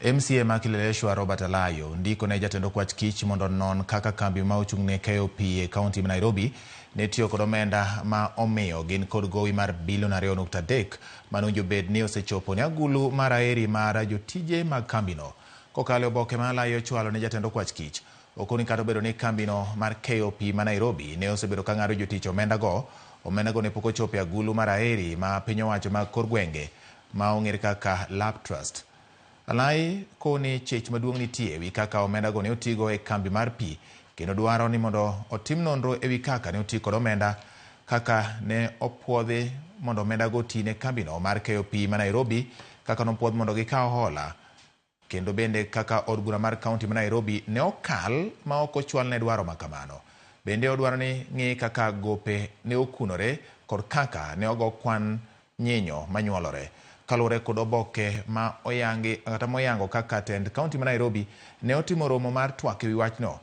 MCA ma Kileleshwa Robert Alayo ndiko ne jatend okwach kich mondo onon kaka kambi ma ochung' ne keyo pi e kaunti ma Nairobi ne tiyo kod omenda ma omiyo gin kod gowi mar bilion 2.3 mane owinjo bed ni osechopo ne agulu mar aeri mar jotije mag kambino. Kokalo e oboke ma Alayo ochwalo ne jatend okwach kich, okoni kata obedo ni kambino mar keyo pi ma Nairobi ne osebedo ka ng'ado jotich omenda go, omenda go ne pok ochopo e agulu mar aeri ma piny owacho mag kor gwenge ma ong'ere kaka Lap Trust. Alai koni chich maduong' nitie ewi kaka omenda go ne otigo e kambi mar pi kendo dwaro ni mondo otim nonro ewi kaka ne oti kod omenda kaka ne opuodhi mondo omenda go oti ne kambino mar keyo pi ma Nairobi, kaka nopuodh mondo gikaw hola, kendo bende kaka od bura mar kaunti ma Nairobi ne okal ma ok ochwalne dwaro ma kamano. Bende odwaro ni ng'i kaka gope ne okunore kod kaka ne ogo kwan nyinyo manyuolore. Kaluwore kod oboke ma oyangi kata moyango kaka tend kaunti ma Nairobi ne otimo romo mar twak ewi wachno.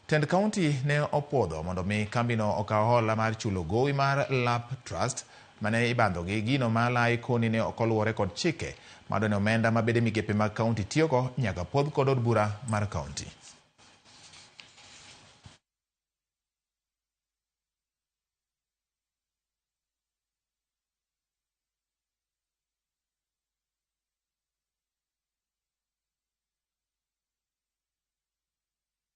Tend kaunti ne opuodho mondo mi kambino okaw hola mar chulo gowi mar Lap Trust mane ibandho gi gino ma Alai koni ne ok oluwore kod chike madwani omenda mabede migepe mag kaunti tiyogo nyaka puodh kod od bura mar kaunti.